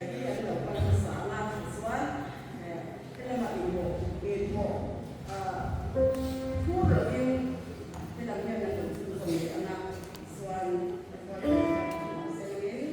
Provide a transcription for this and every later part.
Hi an lo kal hmasa ang a, tichuan helamah inhmuh phur lovin helam hian an lo chhunzawm leh ang a, tichuan Selengin.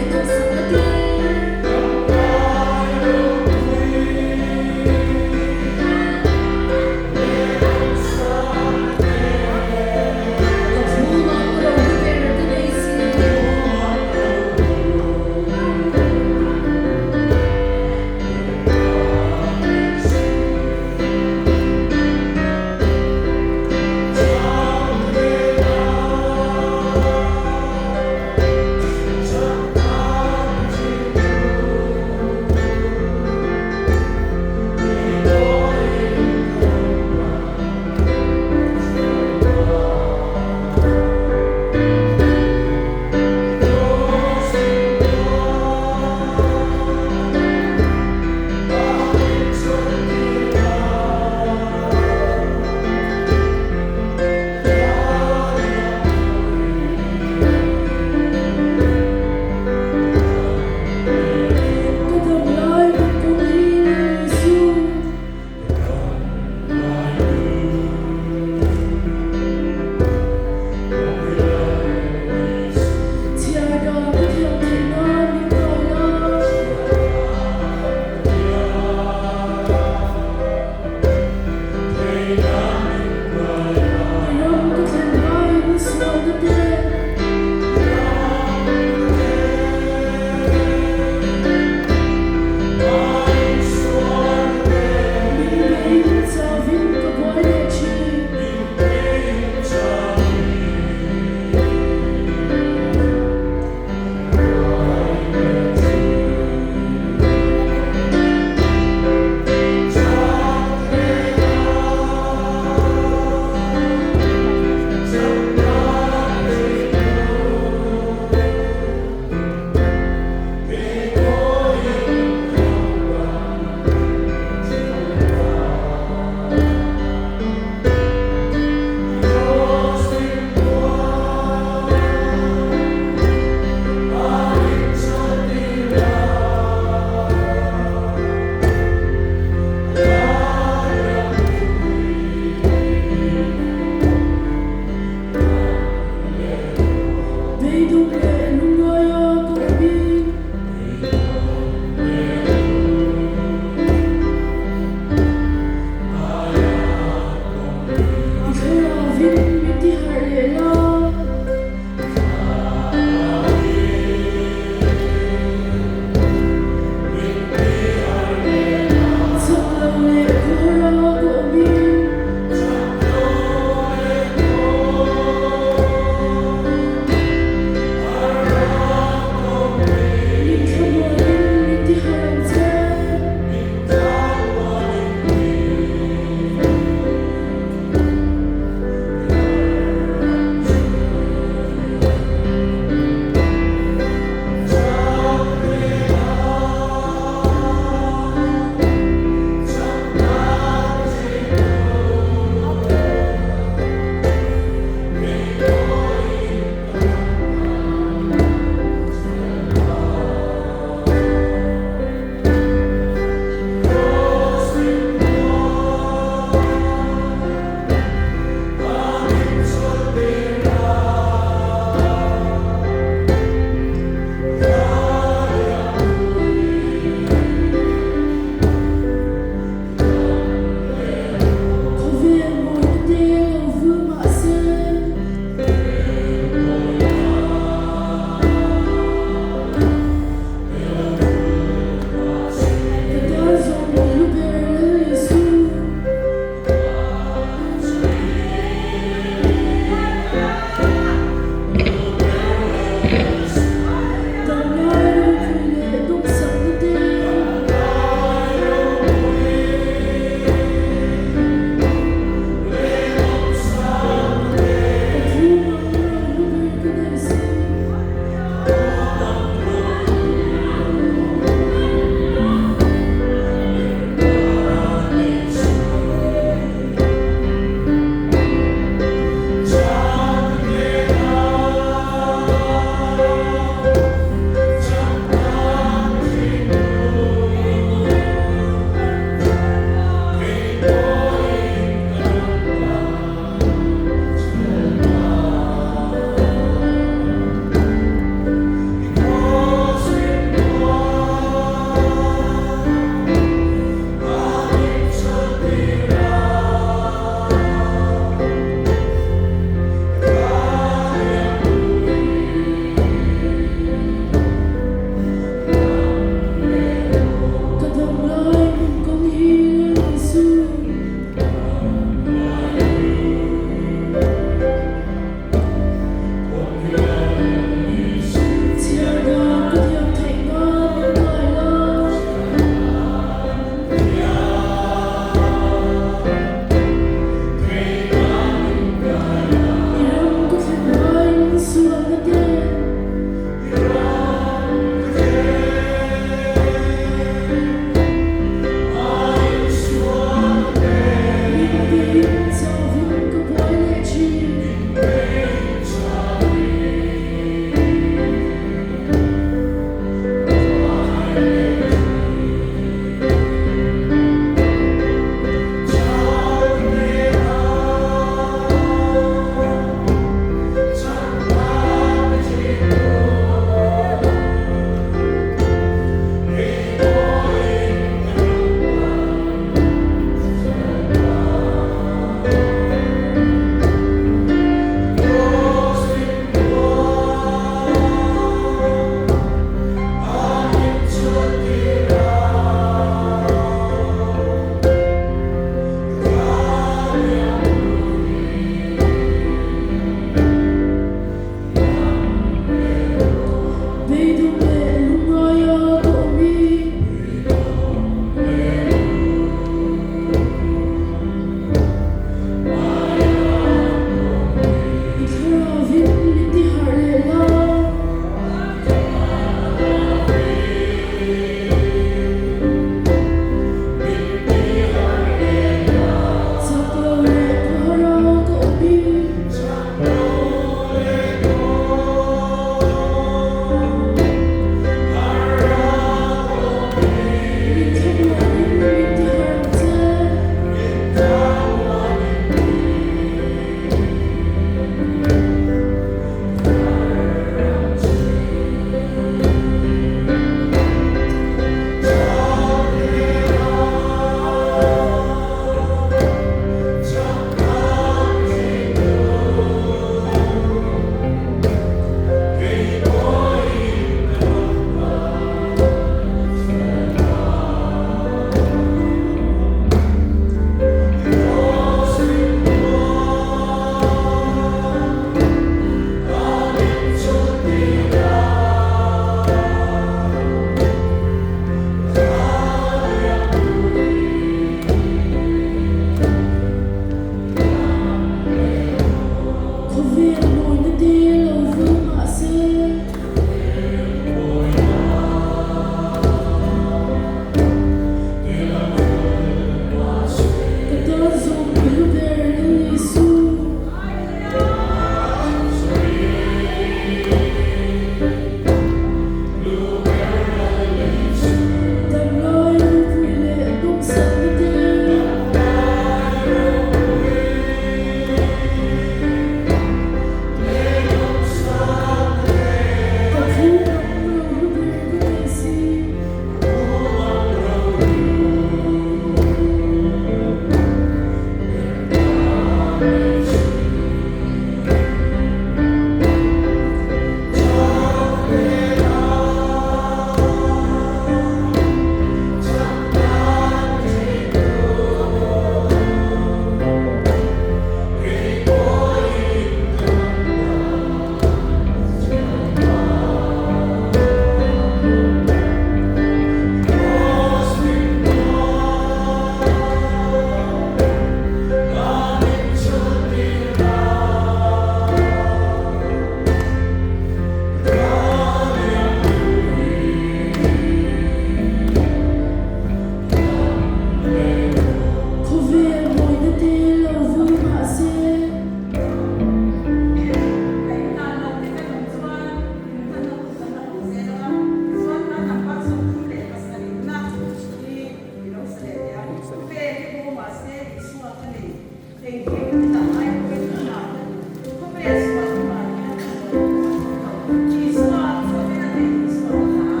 Engkim dang ai pawhin amah ka duh. Khawvel sual hmai hian ka sual pawh a awm lo. Isua chawlhna nei Isua ka hla.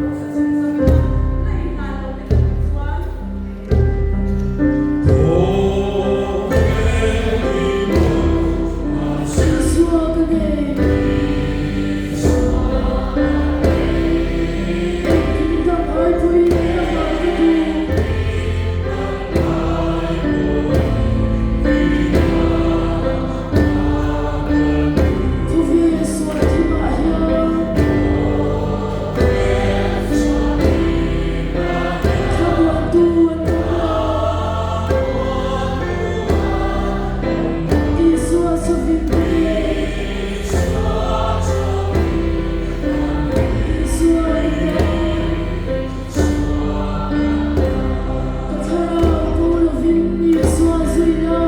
Lo sa chhunzawm ila, la inhlan lo te kan awm chuan. Isua ka nei. Engkim dang ai pawhin amah ka duh. Khawvel sual thimah hian thlamuantu an awm lo. Isua chawvin ka nei. Isua i dam. Ka thlarau bo lovin Isua zui la.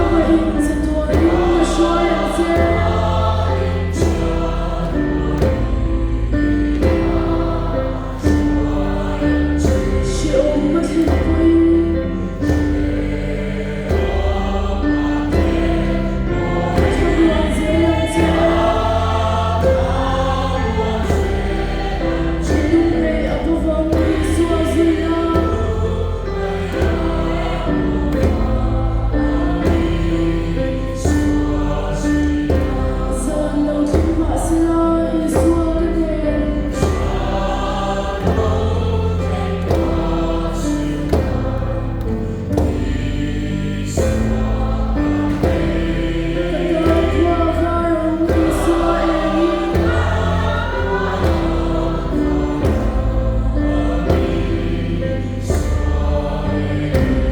Amahin chatuanin a hruai ang che. Hrehawm a thlen pawhin. Thlamuan zel ang che. Lungnei a bawvang Isua zui la. Zan lo thleng mahsela Isua ka nen. Ka tan khua var ang Isua engin.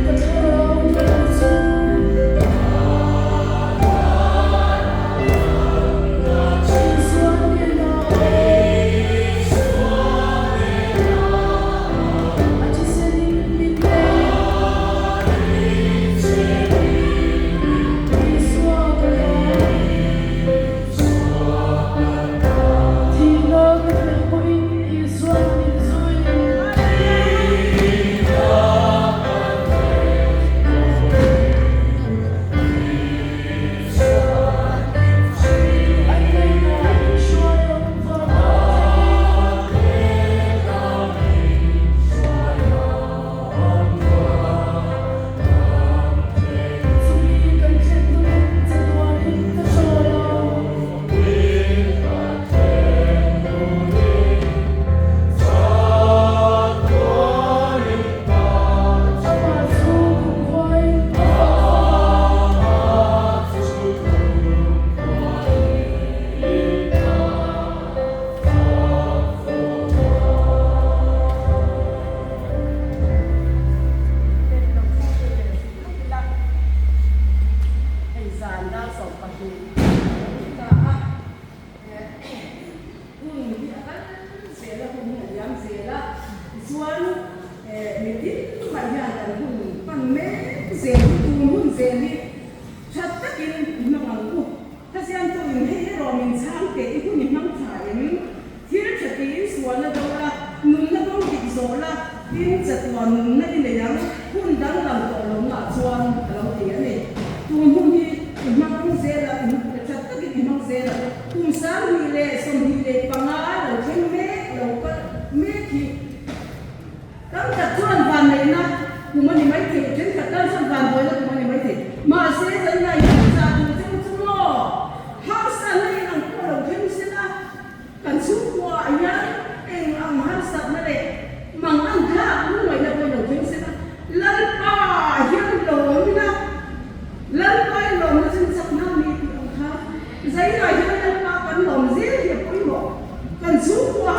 Ka thlarau na lo chu. Isua hnenah awm. A thisenin min nei. Isua ka lawm. Thihna ka theih pawhin Isua'n min zui. A hnenah min hruai ang vanah thlengin. Chumi kan thlen hnuin chatuanin ka chawl ang. Amah chu kumkhuain a fak fo ang. Hei zan dar 12 a lo ni ta a, hun hi a kal zel a, hun hi a liam zel a, tichuan mitin mai hian kan hun pan mek zel hi tun hun zel hi tha takin i hmang ang u. Thasiamtu in hei erawh min chhang teh i hun i hmang tha em? Thil tha tiin sualna do la, nunna kawng dik zawh la, tin chatuan nunna i nei ang, hun danglam tawh lohnaah chuan a lo ti a ni. Tun hun hi i hmang zel a, i tha takin i hmang zel a, kum 2025 lo thleng mek, lo kal mek hi. Tam tak chuan vanneihna kum a ni maithei, thenkhat tan chuan vanduaina kum a ni maithei. Mahse, zanlai hian zah duh cheu chu maw? Harsatna eng ang pawh lo thleng sela, kan chhungkuaah hian eng ang harsatna leh mang an thlak lungngaihna pawh lo thleng sela, Lalpa hian lawmna, Lalpa i lawmna chu chakna a ni tih ang kha, zailai hian Lalpa kan lawm zel hi a pawimawh. Kan chhungkua.